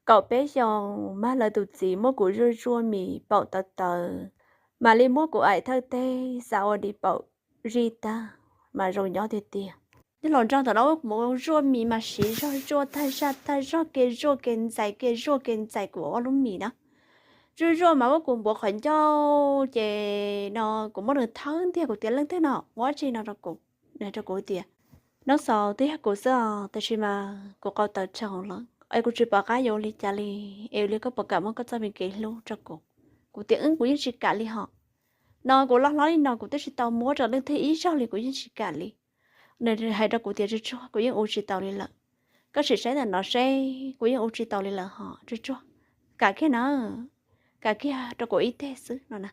kaum peb xyoos mas lawv tus txiv muab kuv zuaj zuaj mis paum tawv tawv, mam li muab kuv aim thawj teg xa ua di paum zij tag mas zoo nyob tiag tiag. Nyob hluas nraug thaum no muab kuv zuaj mis mas siv zog zuaj tag zaj tag zog, kev zuaj kev ntxais kev zuaj kev ntxais kuv ob lub mis na. Zuaj zuaj mas muab kuv npuav qhov ncauj ces no kuv muab nws thawb ntiag, kuv tias leej twg no ua dab tsi no rau kuv. Nws hais rau kuv tias, Nab Xaus, twb yog kuv xwb os, tab sis mas kuv qau tawv tshaus lawm es kuv tsis pom qab yuav ua li cas li, es ua li koj puas kam muab koj txoj me kev hlub rau kuv? Kuv tias, Wb, kuv yeej tsis kam li hos. No kuv loj hlob li no kuv twb tsis tau muab rau leej twg ib zaug li, kuv yeej tsis kam li. Nws hais rau kuv tias, Tsuag tsuag, kuv yeej ua tsis taus li lawm. Koj sim saib ntawm no seb, kuv yeej ua tsis taus li lawm hos, Tsuag tsuag, kam kiag na, kam kiag rau kuv ib teg xwb no na.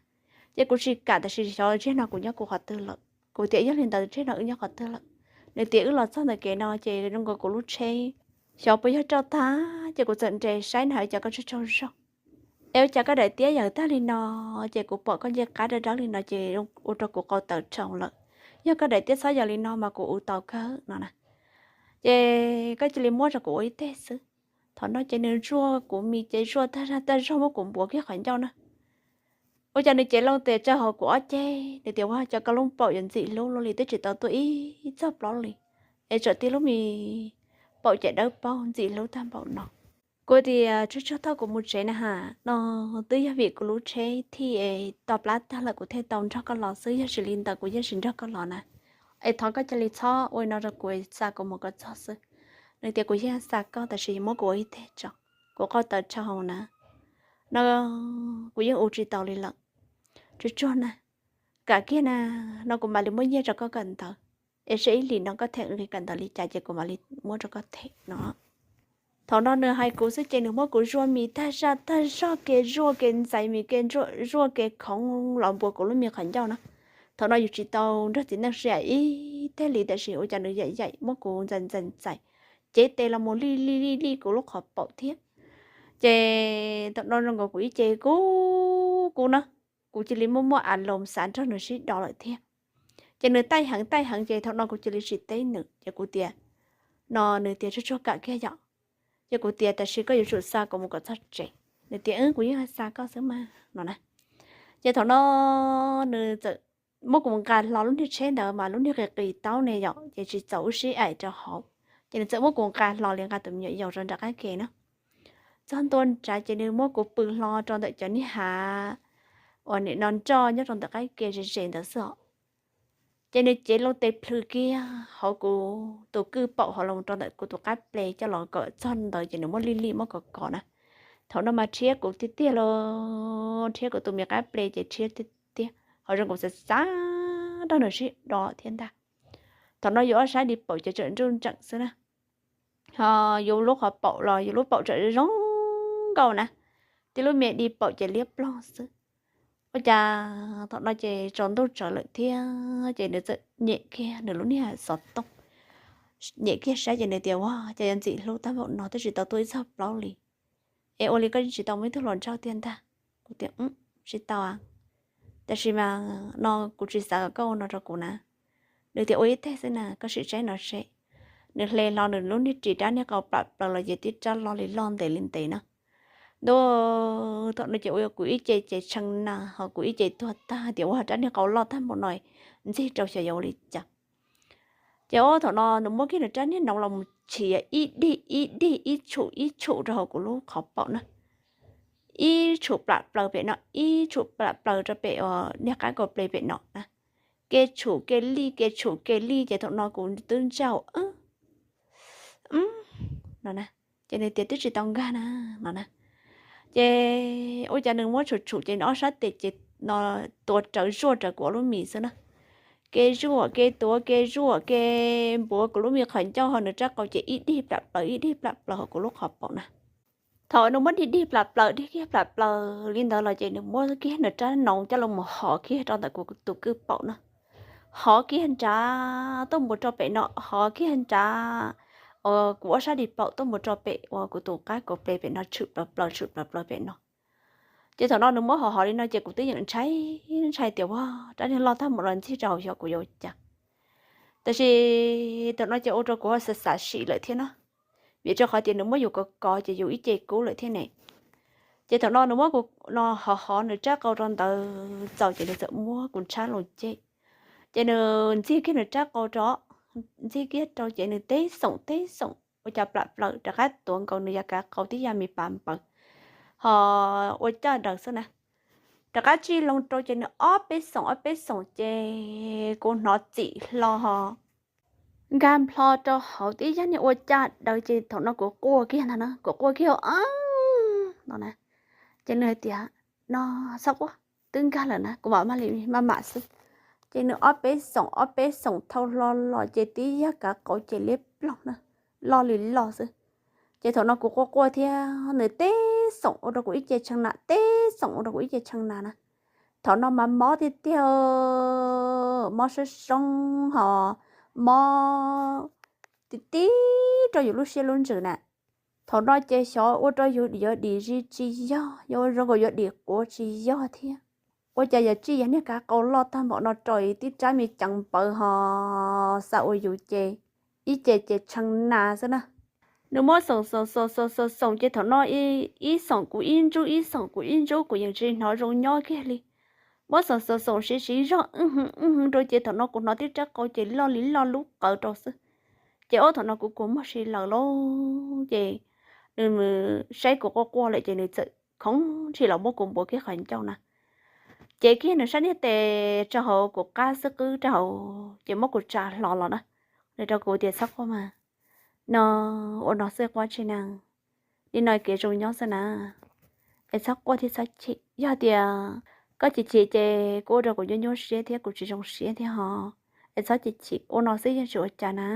Ces kuv tsis kam, tab sis xyov tsig no kuv nyob kuv qhov twg lawm. Kuv tias, Yog li ntawd tsig no wb nyob qhov twg lawm? Nws tias, Wb los txog ntawm kev no ces zoo nkaus kuv lub tsheb xyov puas yog roj tag, ces kuv txawm nres saib na, ua cas koj tsaug tsaug zog, es ua cas koj daim tiab yawm tag li no, ces kuv pom koj ncej qab dawb dawb li no ces ua rau kuv qau tawv tshaus lawm. Yog koj daim tiab txhob yawm li no mas kuv ua tau kawg no na. Ces koj cia li muab rau kuv ua ib teg xwb. Thaum no ces nws zuaj kuv mis ces zuaj tag zaj tag zog muab kuv npuav kiag qhov ncauj na. Ua cas nws cev loo tes tsa hauv kuv ob ceg, nws tias, Ua cas koj lub paum yuav ntxim hlub luaj li, twb tsis tau tuaj ib txog plaub li, es tseem tib lub me paum ces dawb paug ntxim hlub tag npaum no. Kuv tias, Tsuag tsuag, thauj kuv mus tsev na has, no twb yog vim kuv lub tsheb thij es to plab tag lawm kuv thiaj tau nrog koj los xwb, yog tsis li ntawd kuv yeej tsis nrog koj los na. Es thov koj cia li txhob ua li no rau kuv, xa kuv mus kom txog xwb. Nws tias, Kuv yeej xa koj, tab sis muab kuv ua ib teg tso, kuv qau tawv tshaus na. No kuv yeej ua tsis taus li lawm. Tsuag tsuag na, kam kiag na, no kuv mam li muab nyiaj rau koj kawm ntawv, es seb ib hlis no koj them nqi kawm ntawv li cas ces kuv mam li muab rau koj them no. Thaum no nws hais kuv xwb ces nws muab kuv zuaj mis tag zaj tag zog, kev zuaj kev ntxais mis, kev zuaj kev khoov los npuav kuv lub mis qhov ncauj na. Thaum no yus tsis tau nrog txiv neej sib aim ib teg li, tab sis ua cas nws yaim yaim muab kuv ntxais ntxais ntxais, cev tes los mus lij lij lij lij kuv lub qhov paum thiab. Ces thaum no zoo nkaus kuv ib ce kub kub na, kuv cia li muaj muaj a loos xav nrog nws sib do lawm thiab. Ces nws taij heev taij heev ces thaum no kuv cia li tsis teb nws ces kuv tias, no nws tias, Tsuag tsuag, kam kiag yom. Ces kuv tias, Tab sis koj yuav tsum xa kuv mus kom txog tsev. Nws tias, Wb, kuv yeej xa koj xwb mas no na. Ces thaum no nws txawm muab kuv nqa hlo lub niag tsheb ntawd mas lub niag qis qis taub ne yom, ces tsis txaus wb sib aim rau hauv. Ces nws txawm muab kuv nqa hlo li nqa tus me nyuam yaus rau nram qab ke na. Txog ntua nrad ces nws muab kuv pw hlo rau ntawm cov niag hav uas nim no nroj nyob rau ntawm qab ke ze ze ntawd xwb os. Ces nws cev loo tes plhws kiag hauv kuv tus kwj paum hauv los rau ntawm kuv tus qab ple coj los kom txog ntawd ces nws muab lij lij muab kov kov na. Thaum no mas rhiab kuv tiag tiag los, rhiab kuv tus me qab ple ces rhiab tiag tiag, ho zoo nkaus xav xav nrog nws sib do thiab ntag. Thaum no yus ob sab di paum ces tseem nruj nreem xwb na, ho yus lub qhov paum los yus lub paum tseem zoo nkauj na, tib lub me di paum ces liab ploog xwb. Ua cas thaum no ces tsaus ntuj tsawv lawm thiab ces nws txawm nyem kiag nws lub niag xov tooj, nyem kiag saib ces nws tias, Ua cas yuav ntxim hlub tag npaum no twb tsis tau tuaj ib txog plaub li, es ua li koj tsis tau muaj ib tug hluas nraug tiag ntag? Kuv tias, Tsis tau, tab sis mas no kuv tsis xav kom koj ua no rau kuv na. Nws tias, Ua ib teg xwb na, koj sim saib no seb. Nws hle hlo nws lub niag ris rab niag qau plam plaws los ces tib rab loj li loj ntev li ntev na. Ntuj, thaum no ces ua kuv ib ce ces tshee na, ho kuv ib ce tuag tag tias, Ua rab niag qau loj tag npaum no ntxig rau xyov yuav ua li cas. Ces ua thaum no nws muab kiag nws rab niag noov los mus chiav ib dig ib dig ib tshum ib tshum rau hauv kuv lub qhov paum na. Ib tshum plam plaws pem no, ib tshum plam plaws rau pem uas niag qab kaum ple pem no na. Kev tshum kev lij, kev tshum kev lij ces thaum no kuv twb ntsauj no na. Ces nws tias, Twb tsis tau nkag na no na. Ces ua cas nws muab tshum tshum ces nws ob sab tes ces no tuav rawv zuaj rawv kuv ob lub mis xwb na. Kev zuaj kev tuav, kev zuaj kev npuav kuv lub mis qhov ncauj, ho nws rab qau ces ib dig plam plaws ib dig plam plaws hauv kuv lub qhov paum na. Thaum nws muab dig dig plam plaws dig kiag plam plaws li ntawd los ces nws muab kiag nws rab noov coj los mus hov kiag rau ntawm kuv tus kwj paum na. Hov kiag nrad tuaj mus rau pem no, hov kiag nrad kuv ob sab di paum tuaj mus rau pem uas kuv tus qab kaum ple pem no, tshwm plaws plaws tshwm plaws plaws pem no. Ces thaum no nws muab hov hov li no ces kuv twb yeej ntshai ntshai tias, Ua, rab niag loj tag npaum no ntxig rau hauv xyov kuv yuav ua cas. Tab sis thaum no ces ua rau kuv xav xav sim lawm thiab na. vim rau qhov tias nws muab yus kov kov ces yus ib ce kub lawm thiab ne. Ces thaum no nws muab kuv no hov hov nws rab qau rau ntawd txaus ces nws txawm muab kuv ntshab los cem. Ces nws ntxig kiag nws rab qau rau, ntxig kiag rau ces nws teb xoom teb xoom ua cas plam plaws rov qab tuav nkaus nws yav kav qau tib yam me pas npaws, ho ua caj daws xwb na. Rov qab tsij loo rau ces nws ob peb xoom ob peb xoom ces kuv hnov txim hlo ho nkag nplho rau hauv tib yam niag ua caj daws ces thaum no kuv quaj kiag ntag na, kuv quaj kiag no na. Ces nws hais tias, no, txhob quaj, twb nkag lawm na, kuv mam maj li maj mam xwb. Ces nws ob peb xoom ob peb xoom thau hlo los ces tib yam kav qau ces liab ploog na, loj li loj xwb. Ces thaum no kuv quaj quaj thiab nws teb xoom ua rau kuv ib ce tshee na, teb xoom ua rau kuv ib ce tshee na na. Thaum no mas mob tiag tiag, mob sab soob ho mob ti ti rau yus lub siab lub ntsws na. Thaum no ces xyov ua rau yus yuav dim zis tsis yog, yuav zoo nkaus yuav dim quav tsis yog thiab. Ua cas yuav tsij yam niag kav qau loj tag npaum no rau tib rab me ceev npawv ho xa ua yus ces ib ce ces tshee na xwb na. Nws muab xoom xoom xoom xoom xoom xoom ces thaum no ib xoom kuv ib ntsub, ib xoom kuv ib ntsub, kuv yeej tsis hnov zoo nyob kiag li. Muab xoom xoom xoom siv siv zog wb hwv wb hwv rau ces thaum no kuv hnov tib rab qau ces loj li loj lub qawv rau xwb. Ces ob thaum no kuv kua muag si lawm lauj. Ces nws saib kuv quaj quaj lawm ces nws txawm khoov ntshis los muab kuv npuav kiag qhov ncauj na, cev kiag nws sab niag tes rau hauv kuv qab xwb qwb rau hauv ces muab kuv tsa hlo los na. Nws rau kuv tias, txhob quaj mas, no, ua no xwb quaj tsis neeg, li no kev zoo nyob xwb na, es txhob quaj thiab txhob chim. Yog tias koj chim chim ces kuj ua rau kuv nyuaj nyuaj siab thiab kuv tsis zoo siab thiab ho, es txhob chim chim, ua no xwb yeej tsis ua cas na.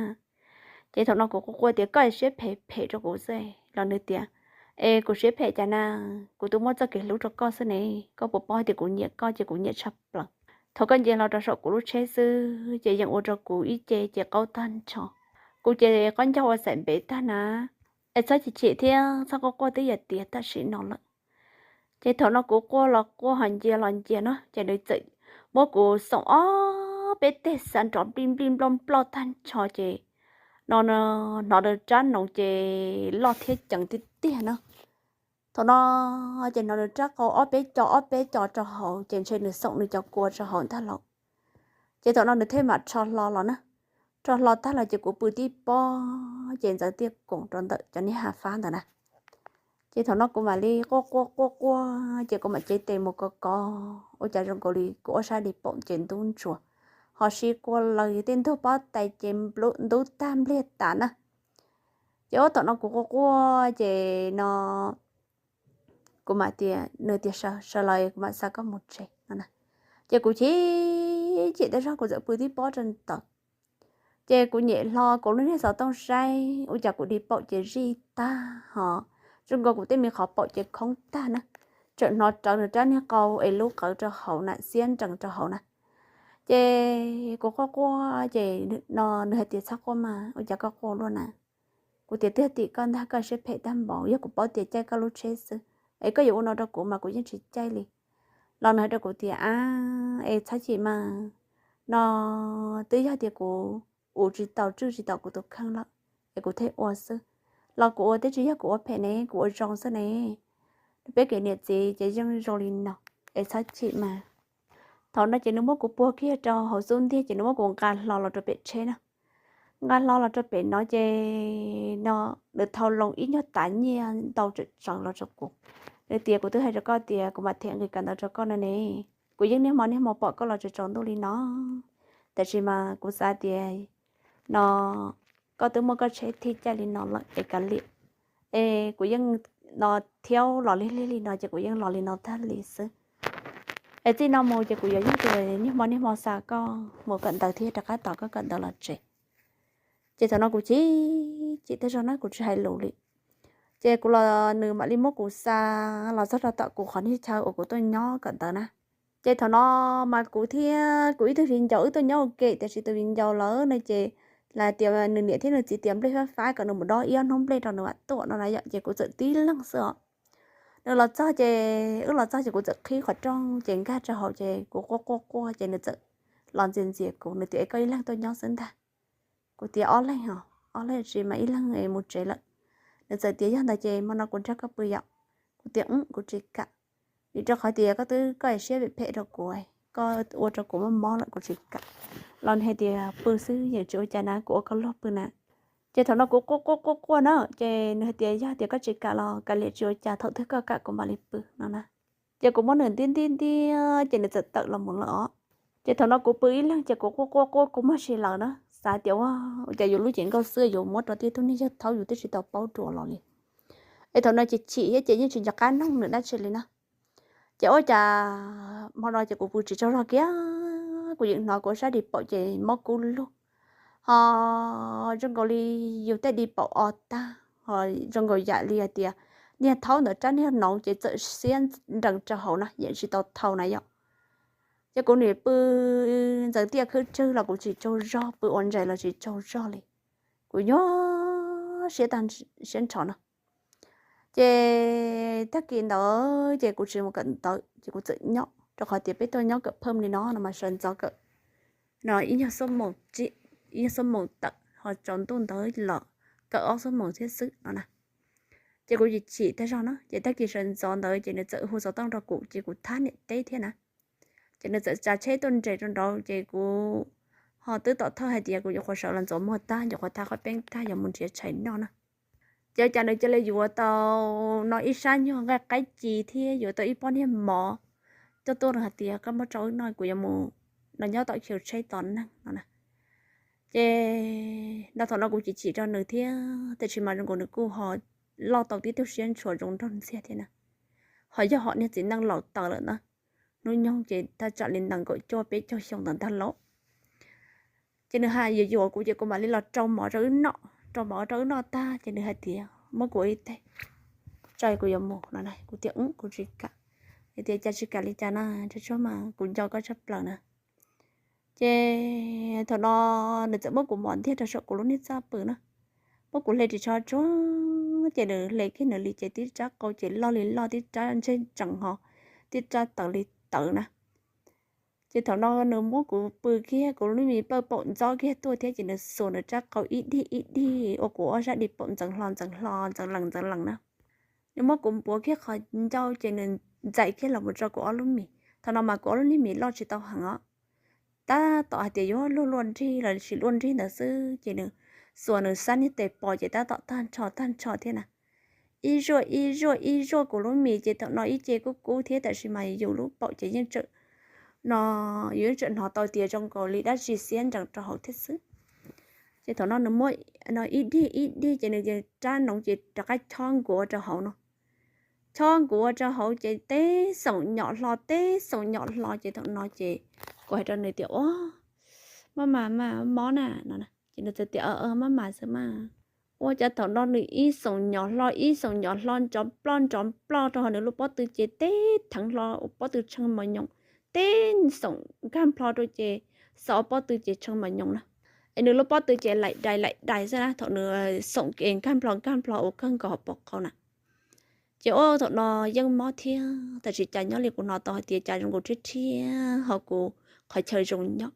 Ces thaum no kuv quaj quaj tias koj siab phem phem rau kuv xwb los nws tias, es kuv siab phem cas na, kuv twb muab txoj kev hlub rau koj xwb ne, koj puas paub tias kuv nyiam koj ces kuv nyiam tshaj plaws. Thaum koj nce hlo rau saum kuv lub tsheb xwb ces yeej ua rau kuv ib ce ces qaug tag nrho, kuv ces qaug ncaug ua xaim npev tag na. Es txhob chim chim thiab txhob quaj quaj twb yog tiav tam sim no lawm. Ces thaum no kuv quaj los quaj ho ncia los ncia no ces nws txawm muab kuv xoom ob peb teg xa nrov nplij nplij nploj nploj tag nrho ces no hnov nws rab noov ces loj thiab ceev tiag tiag na. Thaum no ces hnov nws rab qau ob peb co ob peb co rau hauv ces ntshe nws xoom nws cov kua rau hauv ntag lauj. Ces thaum no nws thiaj mam rho hlo los na. Rho hlo tag los ces kuv pw tib pob ces ntxawv tiaj koom rau ntawm cov niag hav fab ntawd na. Ces thaum no kuv mam li quaj quaj quaj quaj ces kuv mam cev tes mus kov kov ua cas zoo nkaus li kuv ob sab di paum ces ntub ntsuag, ho sib kua laws tej ntug pob tais ces ntub tag npliag tas na. Ces ob thaum no kuv quaj quaj ces no kuv mam tias, nws tias sawv los kuv mam xa koj mus tsev no na. Ces kuv chim chim tej zaug kuv txawm pw tib pob rau ntawd. Ces kuv nyem hlo kuv lub niag xov tooj saib ua cas kuv di paum ces zij tag ho zoo nkaus kuv tej me qhov paum ces khoob tag na. Tseem hnov rawv nws rab niag qau es lub qawv rau hauv na, xiab nrees rau hauv na. Ces kuv quaj quaj ces no nws hais tias txhob quaj mas, ua cas koj quaj luaj na? Kuv tias twb yog tim koj ntag, koj siab phem tag npaum, yog kuv paub tias caij koj lub tsheb xwb es koj yuav ua no rau kuv mas kuv yeej tsis caij li. Los nws hais rau kuv tias, ab, es txhob chim mas, no twb yog tias kuv ua tsis tau, tswj tsis tau kuv tus kheej lawm es kuv thiaj ua xwb. Los kuv ua twb tsis yog kuv ua phem ne, kuv ua zoo xwb ne. Peb kev niam txiv ces yeej zoo li no, es txhob chim mas. Thaum no ces nws muab kuv puag kiag rau hauv xub ntiag ces nws muab kuv nqa hlo los rau pem tsheb na. Nqa hlo los rau pem no ces no nws thau loo ib nyuag tav nyiaj ntau tsawm tsawv los rau kuv. Nws tias, kuv twb hais rau koj tias kuv mam them nqi kawm ntawv rau koj no ne. Kuv yeej niaj hmo niaj hmo pom koj los tsaus ntuj li no, tab sis mas kuv xav tias no koj twb muaj koj tsheb thij caij li no lawm es kav liam. Es kuv yeej no thiab los lig lig li no ces kuv yeej los li no tag li xwb. Es txij no mus ces kuv yuav yog tus niaj hmo niaj hmo xa koj mus kawm ntawv thiab rov qab tos koj kawm ntawv los tsev. Ces thaum no kuv chim chim tej zaug na, kuv tsis hais lus li. Ces kuv los nws mam li muab kuv xa los txog rau tom kuv qhov niag chaw uas kuv tuaj nyob kawm ntawv na. Ces thaum no mas kuv thiab kuv ib tug viv ncaus wb tuaj nyob ua ke, tiam sis tus viv ncaus lawm no ces lawv tias nws niam thiab nws txiv tias nplej fab fab kom nws mus dob ib ob hnub nplej rau nws mam tuaj no na yom, ces kuv txawm tib leeg xwb os. Nws los txog ces wb los txog ces kuv txawm qhib qhov rooj ces nkag rau hauv ces kuv quaj quaj quaj ces nws txawm los ntxias ntxias kuv, nws tias, es koj ib leeg tuaj nyob xwb ntag? Kuv tias, ob leeg os, ob leeg tsis mas ib leeg mus tsev lawm. Nws txawm tias yog ntawd ces hmo no kuv nrog koj pw yom. Kuv tias kuv tsis kam, vim rau qhov tias koj twb koj siab phem phem rau kuv, koj ua rau kuv mob mob lawm kuv tsis kam. Los nws hais tias pw xwb yeej tsis ua cas na, kuv ua koj luag pw na. Ces thaum no kuv quaj quaj quaj quaj na, ces nws hais tias yog tias koj tsis kam los kav liam tsis ua cas, thaum twg koj kam kuv mam li pw no na. Ces kuv muab nws ntiab ntiab ntiab ces nws txawm tawm los mus lawm os. Ces thaum no kuv pw ib leeg ces kuv quaj quaj quaj kuv muaj si lawm na, xav tias ua cas yus lub cev nkauj xwb yuav muab rau tej tug neeg yawg thaub yus twb tsis tau paub dua los li. Es thaum no ces chim thiab ces yeej tsis nco qab noog nws dab tsi li na. Ces ua cas hmo no ces kuv pw tsis tsaug zog kiag, kuv yeej hnov kuv sab di paum ces mob kub lug, ho zoo nkaus li yus tej di paum o tag, ho zoo nkaus yam li hais tias niag thaub ntawd rab niag noov ces txawm xiab nrees rau hauv na, yeej tsis tau thau na yom. Ces kuv nim pw ntxeev tiaj khwb tswg los kuv tsis tsaug zog, pw ua ntsais los tsis tsaug zog li. Kuv nyuaj siab tag siab nrho no. Ces tag kis ntawd ces kuv tsis mus kawm ntawv ces kuv txawm nyob, rau qhov tias peb tuaj nyob kawm pheej li no no mas sawv ntxov kawm no ib nyuag xuab moos, ib nyuag xuab moos tawm ho tsaus ntuj ntawd los kawm ob xuab moos thiab xwb no na. Ces kuv chim chim tag zog na, ces tag kis sawv ntxov ntawd ces nws txawm hu xov tooj rau kuv ces kuv thab niam teb thiab na. Ces nws txawm tsav tsheb tuaj nres rau nraud ces kuv ho twb tom thawj hais tias kuv nyuam qhuav sawv los ntxuav muag tag, nyuam qhuav thab qhov peeb tag yuav mus nrhiav tshais noj na. Ces ua cas nws cia li yuav tau no ib sab nyuag nqaij qaib ci thiab yuav tau ib pob niag mov coj tuaj no hais tias koj muab rau wb noj, kuv yuav mus no nyob tom chaw tsheb tos neeg no na. Ces no thaum no kuv chim chim rau nws thiab, tiam sis mas zoo nkaus nws kuj ho loj tau tib tug siab ntshua zoo nraug ntxiag thiab na. Ho yog hom niag txiv neej laus taws lawm na, hnub nyoog ces thaj tsam li nees nkaum cuaj peb caug xyoo ntawd ntag lauj. Ces nws hais yuav yuav kuv ces kuv mam li los rau mov rau wb noj, rau mov rau wb noj tag ces nws hais tias muab kuv ib teg tso kuv yuav mus no na, kuv tias kuv tsis kam. Nws tias cas tsis kam li cas na, tsuag tsuag mas kuv nco koj tshaj plaws na. Ces thaum no nws txawm muab kuv mom ntiag rau saum kuv lub niag txaj pw na, muab kuv hle ris tsho tsuag ces nws hle kiag nws li ces tib rab qau ces loj li loj, tib rab ntseg tsees ho tib rab tawv li tawv na. Ces thaum no nws muab kuv pw kiag, kuv lub me pawj paum ntxob kiag tuaj thiab ces nws xuas nws rab qau ib dig ib dig ua kuv ob sab di paum ntxeev hlo ntxeev hlo ntxeev lees ntxeev lees na. Nws muab kuv npuav kiag qhov ncauj ces nws ntxais kiag los mus rau kuv ob lub mis. Thaum no mas kuv ob lub niag mis loj tsis tau heev os, tab tom hais tias yuav luaj luaj nrig los sis luaj nrig ntawd xwb ces nws xuas nws sab niag tes pos ces tab tom tag nrho tag nrho thiab na. Ib zuaj ib zuaj ib zuaj kuv lub mis ces thaum no ib ce kub kub thiab, tab sis mas yus lub paum ces yeej tseem no, yus yeej tseem hnov tau tias zoo nkaus li dab tsi xiab nrees rau hauv thiab xwb. Ces thaum no nws muab no ib dig ib dig ces nws rab noov ces rov qab chob nkuav rau hauv no. Chob nkuav rau hauv ces teb xoom nyom hlo teb xoom nyom hlo ces thaum no ces kuv hais rau nws tias ua maj mas mas mob na no. Ces nws txawm tias maj mas xwb mas. Ua cas thaum no nws ib xoom nyom hlo ib xoom nyom hlo nrov ploj nrov ploj rau hauv nws lub pob tw ces teb theev hlo ua pob tw tshee mos nyoos, teb xoom nkag nplho rau ces xav ua pob tw ces tshee mos nyoos na. Es nws lub pob tw ces laim dais laim dais xwb na, thaum nws xoom es nkag nplho nkag nplho ua kawg nkaus hauv paus qau na. Ces ua thaum no yeej mob thiab, tab sis cas nyob li kuv hnov tau hais tias cas zoo nkaus rhiab rhiab ho kuv qhov chaw zoo nyob.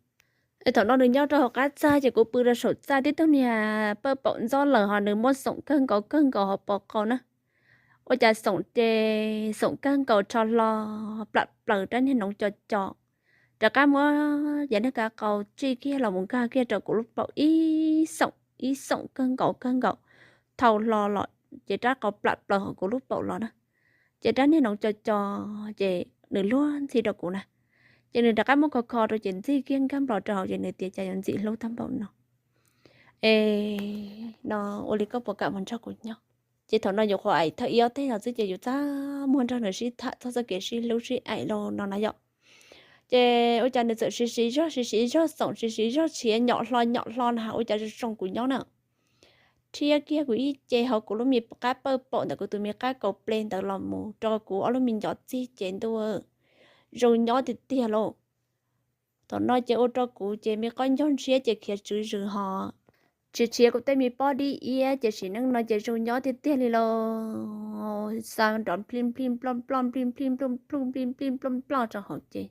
Es thaum no nws nyob rau hauv qab txaj ces kuv pw rau saum txaj, tib tug niag pawj paum ntxob lawm ho nws muab xoom kawg nkaus kawg nkaus hauv paus qau na. Ua cas xoom ces xoom kawg nkaus rho hlo plam plaws rab niag noov co co, rov qab muab yav niag kav qau tsij kiag los mus nkag kiag rau kuv lub paum ib xoom ib xoom kawg nkaus kawg nkaus, thau hlo los ces rab qau plam plaws hauv kuv lub paum los na. Ces rab niag noov co co ces nws luag ntxhi rau kuv na. Ces nws rov qab muab kho kho rau ces ntxig kiag nkag nplho rau hauv ces nws tias cas yuav ntxim hlub tag npaum no. Es no ua li koj puas kam mus nrog kuv nyob? Ces thaum no nyuam qhuav aim thawj ib ob teg no xwb ces yus txaj muag nrog nws sib tham txog txoj kev sib hlub sib aim lauj no na yom. Ces ua cas nws txawm siv siv zog siv siv zog xoom siv siv zog tshiav nyom hlo nyom hlo na ua cas zoo zoo kuv nyob na. Rhiab kiag kuv ib ce hauv kuv lub me qab pawj paum ntawm kuv tus me qab kaus ple ntawd los mus rau kuv ob lub me ncov txig ces ntuj, zoo nyob tiag tiag lauj. Thaum no ces ua rau kuv ces me qab ncaug ntshiab ces khiav tswv zws ho tsis tshiav kuv tej me pob dib iab ces sim neej no ces zoo nyob tiag tiag li lauj. Xa nrov nplij nplij nploj nploj nplij nplij nploj nploj nplij nplij nploj nploj rau hauv ces,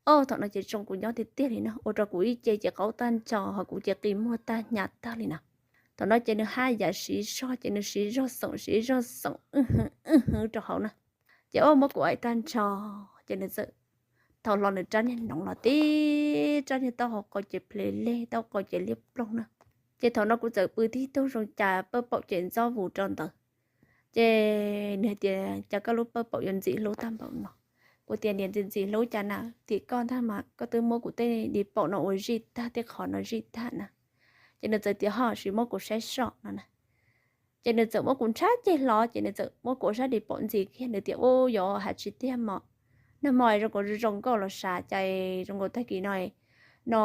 o thaum no ces zoo kuv nyob tiag tiag li no, ua rau kuv ib ce ces qaug tag nrho ho kuv ces qi muag tag hnyav tag li na. Thaum no ces nws haj yam siv zog ces nws siv zog xoom siv zog xoom wb hwv wb hwv rau hauv na. Ces ua muab kuv aim tag nrho, ces nws txawm thaum hlo nws rab niag noov los tib rab niag taub hau qau ces ple leg taub hau qau ces liab ploog na. Ces thaum no kuv txawm pw tib tug zoo cas pawg paum ces ntxob vus rau ntawd. Ces nws hais tias, Cas koj lub pawg paum yuav ntxim hlub tag npaum no? Kuv tias, Niam, ntxim ntxim hlub cas na, tim koj ntag mas koj twb muab kuv tej di paum no ua zij tag, tej qhov no zij tag na. Ces nws txawm tias, Ho sis muab kuv saib soj no na. Ces nws txawm muab kuv nrhab ceg hlo, ces nws txawm muab kuv sab di paum ntxim kiag, nws tias, Ub, yuav hais tsis tiag mog, nag hmo zoo nkaus zoo nkauj los sav, cas zoo nkaus tag kis no, no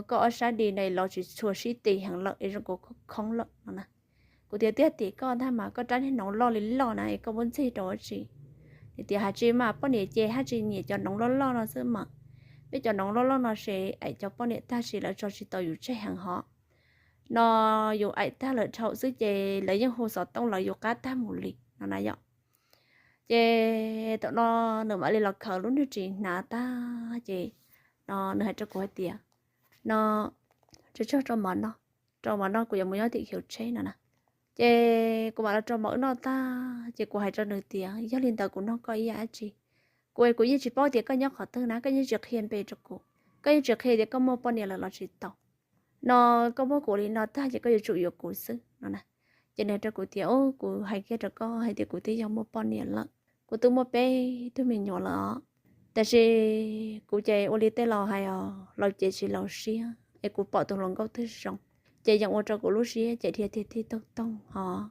koj ob sab di no los tsis tshua sib ti heev lawm es zoo nkaus khoob lawm no na. Kuv tias, Tiag tim koj ntag mas koj rab niag noov loj li loj na es koj muab ntxig rau dab tsi? Nws tias, Hais tsis mas poj niam ces haj tsis nyiam cov noov loj loj no xwb mas, peb cov noov loj loj no ces aim cov poj niam tag sis lawv tso tsis tau yus tseg heev hov. No yus aim tag lawm dhau xwb ces lawv yeej hu xov tooj los yus qab tag mus li no na yom. Ces thaum no nws mam li los khaws lub niag ris hnav tag ces no nws hais rau kuv hais tias, No, tso tseg rau mov no, rau mov no kuv yuav mus nyob tim khiv tsheb no na. Ces kuv mam los rau mov wb noj tag ces kuv hais rau nws tias, Yog li ntawd kuv nug koj ib yam dab tsi? Kuv, kuv yeej tsis paub tias koj nyob qhov twg na, koj yeej tsis qhia npe rau kuv, koj yeej tsis qhia tias koj muaj poj niam lawm los tsis tau. No koj muab kuv li no tag ces koj yuav tsum yuav kuv xwb no na. Ces nws hais rau kuv tias, Ub, kuv hais kiag rau koj hais tias kuv twb yog muaj poj niam lawm, kuv twb muaj peb tug me nyuam lawm os. Tab sis kuv ces ua li tej laus hais os, laus ces tsis laus siab es kuv pom tus hluas nkauj twg zoo ces yeej ua rau kuv lub siab ces dhia tiag tiag toog toog hos,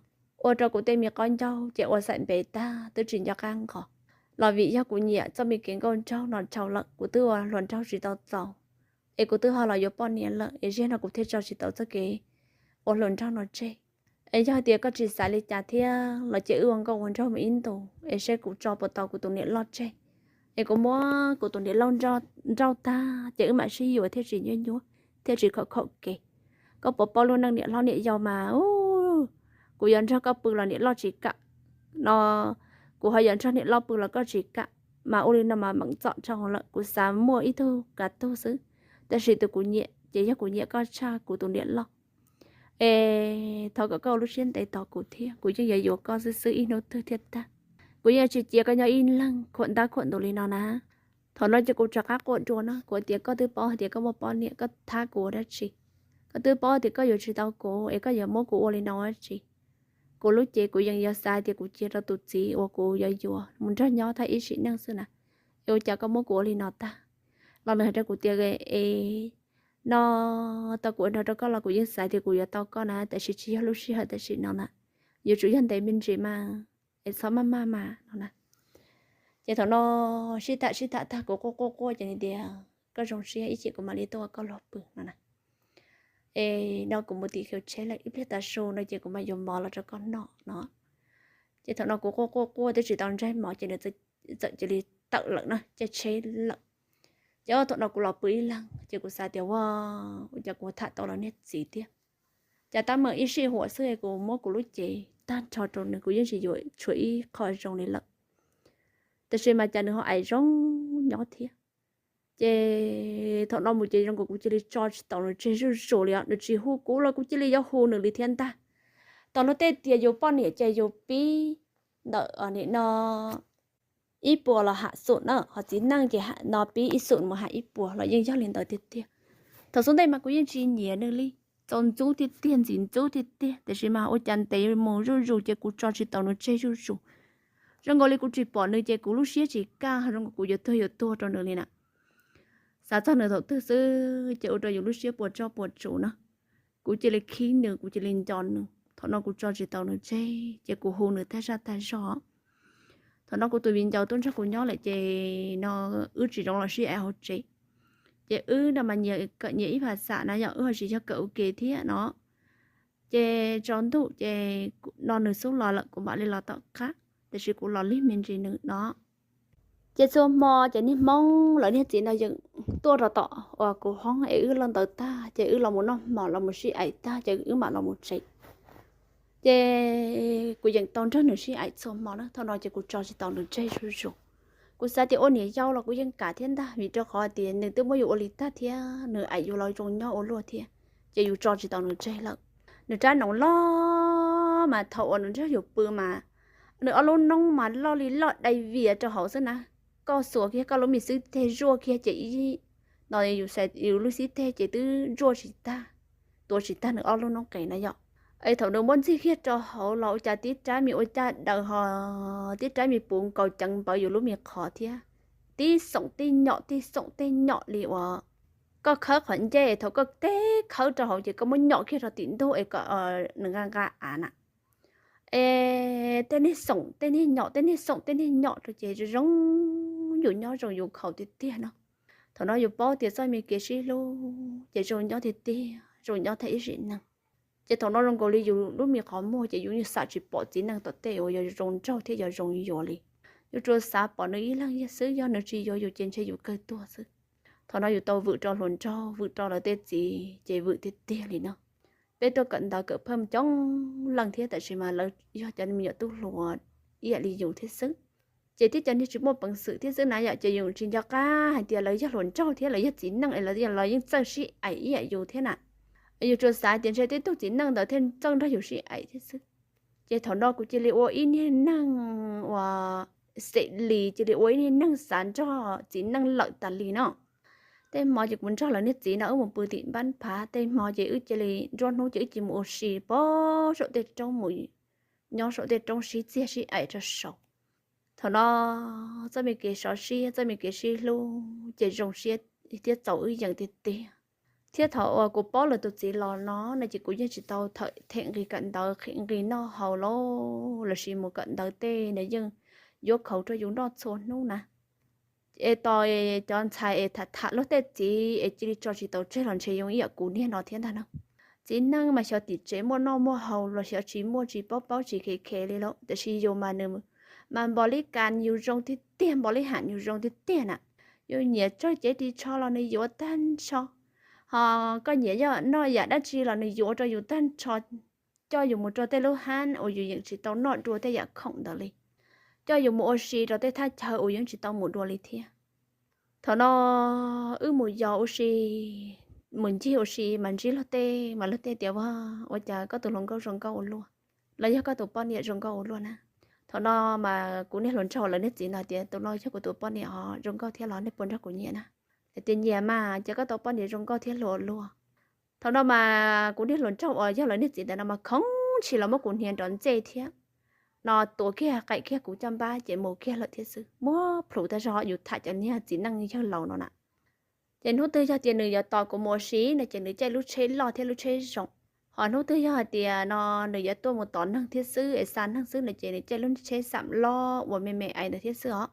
ua rau kuv tej me qaub ncaug ces ua xaim npe tag twb tsis nco qab nqos. Los vim yog kuv nyiam txoj me kev nkauj nraug no dhau lawm, kuv twb ua hluas nraug tsis tau txaus, es kuv twb ho los yuav poj niam lawm es ziag no kuv thiaj tso tsis tau txoj kev ua hluas nraug no tseg. Es yog tias koj tsis xav li cas thiab los cia wb ua nkauj ua nraug mus ib ntus es seb kuv tso puas tau kuv tus niam loj tseg. Es kuv muab kuv tus niam loj nrauj tag ces wb mam sib yuav thiaj tsis nyuaj nyuaj, thiaj tsis khaum khaum kev. Koj puas paub lub neej niam hlob niam yau mas, kuv yuav nrog koj pw los niam loj tsis kam, no kuv ho yuav nrog niam loj pw los koj tsis kam. Mas ua li no mas meem txom dhau lawm, kuv xav muaj ib tug kav tug xwb, tab sis tus kuv nyiam ces yog kuv nyiam koj tshaj kuv tus niam loj. Es thov kom koj ua lub siab ntev tos kuv thiab, kuv yeej yuav yuav koj xwb xwb ib hnub twg thiaj tag. Kuv yeej tsis cia koj nyob ib leeg khuam ntab khuam ntus li no na. Thaum no ces kuv rov qab quaj dua na, kuv tias, Koj twb paub hais tias koj muaj poj niam, koj thab kuv ua dab tsi? Koj twb paub tias koj yuav tsis tau kuv es koj yuav muab kuv ua li no ua dab tsi? Kuv lub cev kuv yeej yuav xav tias kuv cia rau tus txiv uas kuv yuav yuav mus nrog nyob thaj ib sim neej xwb na, es ua cas koj muab kuv ua li no tag? Los nws hais rau kuv tias, Es no tau kuv ua nrog rau koj los kuv yeej xav tias kuv yuav tau koj na, tab sis tsis yog lub sij hawm tam sim no na, yuav tsum yog ntev me ntsis mas, es txhob maj maj mas no na. Ces thaum no sib tham sib tham tag kuv quaj quaj quaj ces nws tias, Koj zoo siab ib chim kuv mam li tuaj ua koj luag pw no na. Es no kuv mus tim khiv tsheb lawm, ib pliag tav su no ces kuv mam yuav mov los rau koj noj no. Ces thaum no kuv quaj quaj quaj twb tsis tau ntseg mov ces nws txawm cia li tawm lawm na, caij tsheb lawm. Ces thaum no kuv los pw ib leeg ces kuv xav tias, Ua, ua cas kuv tham tau lawv niag txiv thiab? Cas tab meeg ib sij huam xwb kuv muab kuv lub cev tag nrho rau nws, kuv yeej tsis yuav tshuav ib qho zoo li lawm. Tab sis mas cas nws ho aim zoo nyob thiab. Ces thaum no mus ces zoo nkaus kuv cia li tso tsis tau nws tseg zuj zus li os, nws tsis hu kuv los kuv cia li yuav hu nws li thiab ntag. Tau luag tej tias yus poj niam ces yus pib ntawm nim no ib puas los ham xum na, ho txiv neej ces no pib ib xum mus ham ib puas los yeej yog li ntawd tiag tiag. Thaum xub ntej mas kuv yeej tsis nyiam nws li, txaus ntxub tiag tiag, ntxim ntxub tiag tiag, tiam sis mas ua cas ntev mus zuj zus ces kuv tso tsis tau nws tseg zuj zus. Zoo nkaus li kuv tsis pom nws ces kuv lub siab tsis kaj, zoo nkaus kuv yuav tuag yuav tuag rau nws li na. Xav txog nws thaum twg xwb ces ua rau yus lub siab puas tsuaj puas tsuv na. Kuv cia li khib nws, kuv cia li nco nws, thaum no kuv tso tsis tau nws tseg ces kuv hu nws tag zaj tag zog. Thaum no kuv tus viv ncaus tuaj nrog kuv nyob lawm ces no wb tsis zoo los sib aim hauv tsev. Ces wb no mas nyias kawm nyias ib phas xam na, yog wb ho tsis yog kawm ua ke thiab no. Ces tsaus ntuj ces no nws xub los lawm kuv mam li los tom qab, tiam sis kuv los lig me ntsis nws no. Ces txhua hmo ces niag Hmoob lawv niag txiv no yeej tuaj rau tom uas kuv hoob es wb loj ntawd tag ces wb los mus noj hmo los mus sib aim tag ces wb mam los mus tsev. Ces kuv yeej tau nrog nws sib aim txhua hmo na, thaum no ces kuv tso tsis tau nws tseg zuj zus. Kuv xav tias ua niam yau los kuv yeej kam thiab ntag, vim rau qhov tias nws twb muab yus ua li tag thiab nws aim yus los zoo nyob ua luaj thiab, ces yus tso tsis tau nws tseg lawm. Nws rab noov loj mas thaum uas nws nrog yus pw mas nws ob lub noob mas loj li loj dai vias rau hauv xwb na. Koj xuas kiag koj lub me xwb teg zuaj kiag ces ib, no yus lub xib teg ces twb zuaj tsis tag, tuav tsis tag nws ob lub noob qes na yom. Es thaum nws muab ntxig kiag rau hauv los ua cas tib rab me ua caj daws ho tib rab me puv nkaus ceev npawv yus lub me qhov thiab. Tib xoom tib nyom tib xoom tib nyom li uas koj khawb qhov ncej, thaum koj teb khawb rau hauv ces koj muab nyom kiag rau tim ntug es kom nws nqa nqa av na. Es tej niag xoom tej niag nyom tej niag xoom tej niag nyom rau ces zoo zoo yus nyob zoo yus khaus tiag tiag no. Thaum no yus paub tias txoj me kev sib hlub ces zoo nyob tiag tiag, zoo nyob tag ib sim neej. Ces thaum no zoo nkaus li yus lub me qhov muag ces yus yeej xam tsis pom txiv neej tom tej uas yog zoo nraug thiab yog zoo yuav li. Yus tsuas xav pom nws ib leeg xwb, yog nws tsis yuav yus ces ntshe yus kawg tuag xwb. Thaum no yus tau vwm rau hluas nraug, vwm rau lawv tej txiv ces vwm tiag tiag li no. Peb tuaj kawm ntawv kawm phaj coob leej thiab tab sis mas lawv yog cov me nyuam tub hluas ib yam li yus thiab xwb. Ces thiab cov niag tsis muaj peev xwm thiab xwb na yom, ces yus tsis nco qab hais tias lawv yog hluas nraug thiab lawv yog txiv neej es lawv yeej txawj sib aim ib yam yus thiab na. Yus tsuas xav tias ntshe tej tug txiv neej ntawd thiaj txawj nrog yus sib aim thiab xwb. Ces thaum no kuv cia li ua ib niag neeg uas xem lis, cia li ua ib niag neeg xav nrog txiv neej lawm tas li no. Tej hmo ces kuv nrog lawv niag txiv no wb mus pw tim npab phav, tej hmo ces wb cia li nruab hnub ces wb cia li mus ua si pem saum tej roob, mus nyob saum tej roob sib txiag sib aim rau saud. Thaum no txoj me kev sov siab, txoj me kev sib hlub ces zoo siab thiab txaus wb yees tiag tiag. Thiab thaum uas kuv paub lawv tus txiv los no no ces kuv yeej tsis tau them nqi kawm ntawv, them nqi noj haus los lossis mus kawm ntawv tej no, yeej yuav khaus rau yus noj txhua hnub na. Es tos cov ntxhais es tham tham luag tej txiv es cia li tso tsis tau tseg los ntshe zoo ib yam kuv niag no thiab ntag no. Txiv neej mas xyov tim tsev muaj noj muaj haus los xyov tsis muaj, tsis paub paub tsis khev khev li lauj, tiam sis yus mas nws mas npos li kas yus zoo tiag tiag, npos li ham yus zoo tiag tiag na. Yus nyiam tsawg cev ris tsho los nws yuav tag nrho, ho koj nyiam yog noj yam dab tsi los nws yuav rau yus tag nrho, coj yus mus rau tej lub hab uas yus yeej tsis tau noj dua tej yam khoom ntawd li, coj yus mus ua si rau tej thaj chaw uas yus tsis tau mus dua li thiab. Thaum no wb mus yos ua si, mus ncig ua si mas ntsib luag tej mas luag tej tias, Vaj, ua cas koj tus hluas nkauj zoo nkauj ua luaj, los yog koj tus poj niam zoo nkauj ua luaj na. Thaum no mas kuv niag hluas nraug lawv niag txiv no tias, Tus no yog kuv tus poj niam os, zoo nkauj thiab los nej puas nrog kuv nyiam na? Lawv tias, Nyiam mas, ces koj tus poj niam zoo nkauj thiab hluas ua luaj. Thaum no mas kuv niag hluas nraug uas yog lawv niag txiv ntawm no mas khoov ntshis los muab kuv hnia nrov ntsej thiab no, tuav kiag qaim kiag kuv caj npab ces mus kiag lawm thiab xwb. Muab plhus tag zog, yus tham cov niag txiv neej yawg laus no na. Ces hnub twg yog tias nws yuav tos kuv mus ua si no ces nws caij lub tsheb loj thiab lub tsheb zoo, ho hnub twg yog hais tias no nws yuav tuaj mus tos neeg thiab xwb es xa neeg xwb no ces nws caij lub tsheb xam lob uas me me ais ntawd thiab xwb os.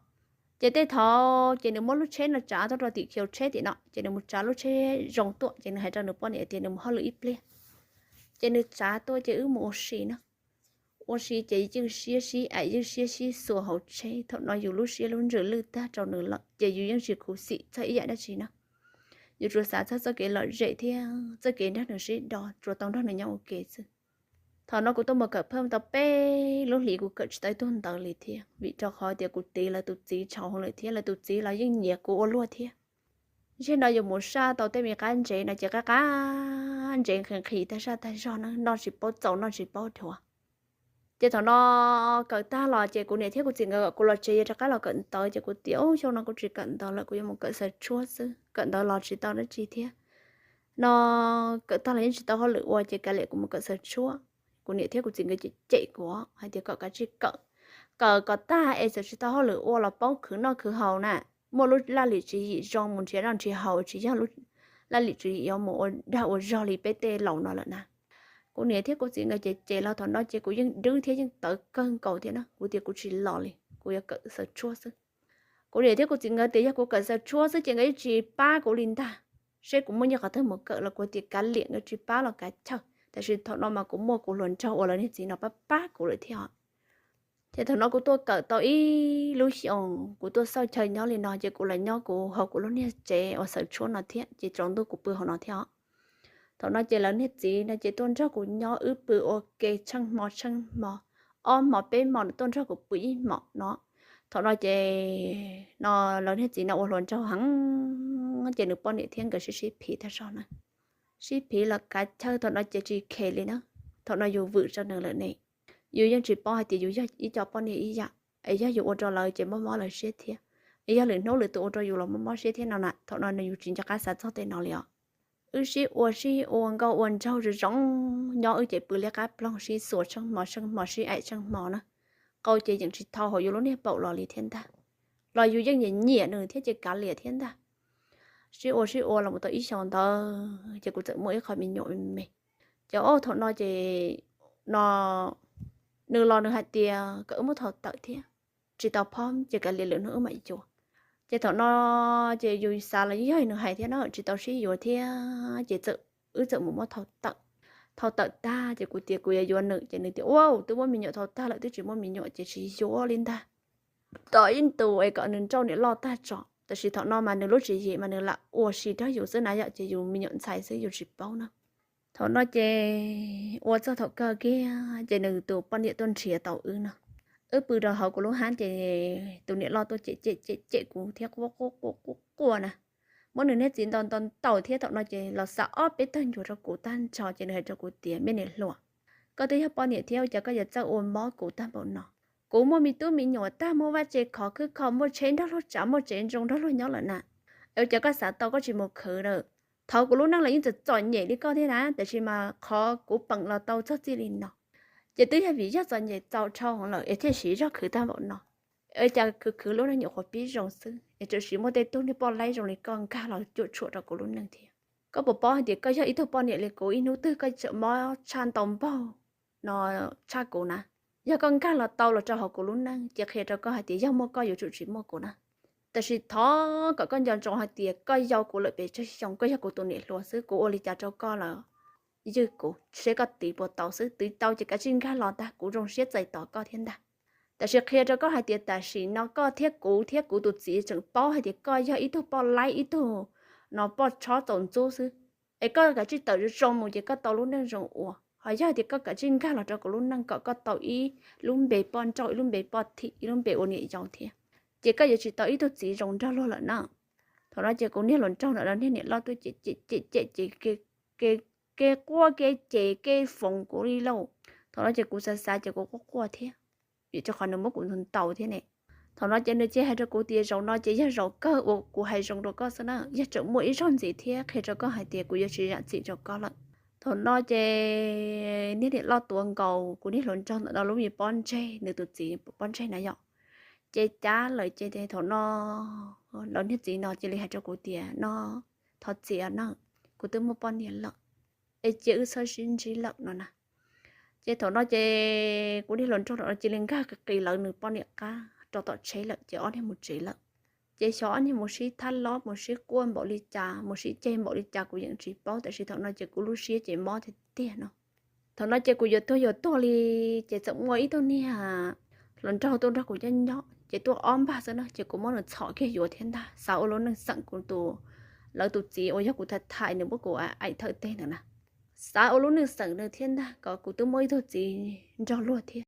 Ces tej thaum ces nws muab lub tsheb no tsav tuaj rau tim khiv tsheb tim no, ces nws mus tsav lub tsheb zoo tuaj ces nws hais rau nws poj niam tias nws mus hauj lwm ib pliag. Ces nws tsav tuaj ces wb mus ua si no. Ua si ces ywj siab sib aim ywj siab sib xuas hauv tsheb, thaum no yus lub siab lub ntsws lwj tag rau nws lawm ces yus yeej tsis khuv xim txog ib yam dab tsi no. Yus tsuas xav txog txoj kev lom zem thiab txoj kev nrog nws sib do, tsuas tau nrog nws nyob ua ke xwb. Thaum no kuv tuaj mus kawm phaj tau peb lub hlis kuv kawm tsis tau ib tug ntawv li thiab, vim rau qhov tias kuv tiv lawv tus txiv tshauv heev lawm thiab lawv tus txiv los yeej nyiam kuv ua luaj thiab. Ntshe no yus mus saj tau tej me qab ntsev no ces qab qab ntsev nqhis nqhis tag saj tag zog na, noj tsis paub txaus noj tsis paub dhuav. Ces thaum no kawm tag los ces kuv niam thiab kuv txiv nkawd kom kuv los tsev yuav rov qab los kawm ntawv ces kuv tias, Ub, xyoo no kuv tsis kawm ntawv lawm, kuv yuav mus kawm xaws tshuab xwb, kawm ntawv los tsis tau dab tsi thiab no, kawm tag los yeej tsis tau hauj lwm ua ces kav liam kuv mus kawm xaws tshuab. Kuv niam thiab kuv txiv nkawd cem cem kuv hais tias kom kav tsij kawm, kawm kom tag es txawm tsis tau hauj lwm ua los paub khwv noj khwv haus na, muaj lub laj lim tswv yim zoo mus nrhiav noj nrhiav haus, tsis yog lub laj lim tswv yim yuav mus ua dag ua zog li peb tej laus no lawm na. Kuv niam thiab kuv txiv nkawd cem cem los thaum no ces kuv yeej dwb thiab yeej tawv kawg nkaus thiab na, kuv tias kuv tsis los li, kuv yuav kawm xaws tshuab xwb. Kuv niam thiab kuv txiv nkawd tias yog kuv kawm xaws tshuab xwb ces nkawd yeej tsis pab kuv li ntag. Seb kuv muaj nyiaj qhov twg mus kawm los kuv tias kav liam, nkawd tsis pab los kav chawj, tab sis thaum no mas kuv muaj kuv hluas nraug uas lawv niag txiv no pab pab kuv lawm thiab. Ces thaum no kuv tuaj kawm tau ib lub xyoos, kuv tuaj xauj chaw nyob li no ces kuv los nyob kuv hauv kuv lub niag tsev uas xaws tshuab no thiab, ces tsaus ntuj kuv pw hauv no thiab os. Thaum no ces lawv niag txiv no ces tuaj nrog kuv nyob wb pw ua ke tsheej hmo tsheej hmo, ob hmo peb hmo tuaj nrog kuv pw ib hmos no. Thaum no ces no lawv niag txiv no ua hluas nraug heev ces nws poj niam thiab nkawd sib sib phiv tag zog na. Sib phiv los kav chawj thaum no ces tsis khe li na. thaum no yus vwm rau nws lawm ne, yus yeej tsis paub hais tias yus yog ib co poj niam ib yam, es yog yus ua rau lawv ces mob mob lawv siab thiab, es yog lwm hnub lwm tus ua rau yus los mob mob siab thiab no na. Thaum no nws yus tsis nco qab xav txog tej no li os. Wb sib ua sib ua nkauj ua nraug zoo zoo, nyob wb ces pw liab qab ploog sib xuas tsheej hmo tsheej hmo sib aim tsheej hmo na. Qau ces yeej tsis thau hauv yus lub niag paum los li thiab ntag, los yus yeej nyiam nyiam nws thiab ces kav liam thiab ntag. Sib ua sib ua los mus tau ib xyoos ntawd ces kuv txawm muaj ib qho me nyuam me me. Ces ob thaum no ces no nws los nws hais tias kom wb muab thau tawm thiab, tsis tau phob ces kav liam lwm hnub wb mam yuav. Ces thaum no ces yus xav los yog nws hais thiab no tsis tau sib yuav thiab ces wb txawm mus muab thau tawm. Thau tawm tag ces kuv tias kuv yuav yuav nws ces nws tias ua twb muaj me nyuam thau tag lawm, twb tsis muaj me nyuam ces tsis yuav li ntag. Tos ib ntus es kom nws nrauj niam loj tag tso, tab sis thaum no mas nws lub tswv yim mas nws lam ua si rau yus xwb na yom, ces yus me nyuam ntxhais xwb yus tsis paub na. Thaum no ces ua txog thaum kawg kiag ces nws tus poj niam tuaj nrhiav tau wb no. Wb pw rau hauv kuv lub hab ces tus niam loj tuaj cem cem cem cem kuv thiab quaj quaj quaj quaj na. Muab nws niag txiv ntaus ntaus ntaus thiab thaum no ces los xa ob peb tawg ncuav rau kuv tag nrho ces nws hais rau kuv tias me niam hluas, koj twb yog poj niam thiab ua cas koj yuav txawj ua mob kuv tag npaum no? Kuv muaj me tub me nyuam tag, muaj vaj tse khov khwb kho, muaj tsheb nrog luag tsav, muaj tsev ntoo nrog luag nyob lawm na, es ua cas koj xav tau koj tsis mus khwv lawm? Thaum kuv lub neej los yeej txom txom nyem li koj thiab na, tab sis mas qhov kuv peem los tau txog txij li no ces twb yog vim yog txom nyem txaus dhau lawm es thiaj siv zog khwv tag npaum no. Es cas khwv khwv lub neej nyuam qhuav pib zoo xwb es tseem siv muaj tej tug niag poj laib zoo li koj nkag los cuam tshuam rau kuv lub neej thiab. Koj puas paub hais tias koj yog ib tug poj niam li kuv, ib hnub twg koj tseem mob tshaj ntau npaug no tshaj kuv na. Yog koj nkag los tau los rau hauv kuv lub neej ces qhia rau koj hais tias yog muaj koj yuav tsum tsis muaj kuv na. Tab sis thov kom koj nco ntsoov hais tias koj yau kuv lawm pes tsawg xyoo, koj yog kuv tus niam hluas xwb, kuv ua li cas rau koj los ywj kuv, seb koj tiv puas tau xwb, tiv tau ces kav tsij nkag los ntag, kuv zoo siab txais tos koj thiab ntag. Tab sis qhia rau koj hais tias tam sim no koj thiab kuv thiab kuv tus txiv tseem paub hais tias koj yog ib tug poj laib, ib tug no poj tshob txaus ntxub xwb. Es koj kav tsij tawm zoo zoo mus ces koj tau lub neej zoo ua. Ho yog tias koj kav tsij nkag los rau kuv lub neej kom koj tau ib lub npe poj nrauj, ib lub npe poj thim, ib lub npe ua niam yau thiab, ces koj yuav tsis tau ib tug txiv zoo nrog luag lawm na. Thaum no ces kuv niag hluas nraug ntawm no niag niam loj tuaj cem cem cem cem ces kev quaj kev ces kev foom kuv li lauj. Thaum no ces kuv xav xav ces kuv quaj quaj thiab, vim rau qhov nws muab kuv ntaus thiab ne. Thaum no ces nws cia hais rau kuv tias zaum no ces yog zaum kawg uas kuv hais zoo rau koj xwb na, yog tseem muaj ib zaug ntxiv thiab qhia rau koj hais tias kuv yuav tsis zam txim rau koj lawm. Thaum no ces niag niam loj tuav nkaus kuv niag hluas nraug ntawm no lub me pob ntseg, nws tus txiv pob ntseg na yom, ces cab lawm ces thaum no lawv niag txiv no cia li hais rau kuv tias no, thov txim na, kuv twb muaj poj niam lawm, es cia wb txhob sib ntsib lawm no na. Ces thaum no ces kuv niag hluas nraug no cia li nkag qis qis lawv nws poj niam qab rau tom tsheb lawm ces ob niag mus tsev lawm. Ces xyov ob niag mus sib thab lob mus sib quaj npaum li cas mus sib ceg npaum li cas kuv yeej tsis paub, tab sis thaum no ces kuv lub siab ces mob tiag tiag no. Thaum no ces kuv yuav tuag yuav tuag li, ces txawm muaj ib tug niag hluas nraug tuaj nrog kuv nyob nyob ces tuaj ob npag xwb na, ces kuv muab nws txhom kiag yuav thiab ntag, xav ua lub neej xeem kuv tus, lawv tus txiv uas yog kuv tham tham nws muab kuv aim thawj teg ntawd na. Xav ua lub neej xeem nws thiab ntag, kom kuv twb muaj ib tug txiv nrog luag thiab.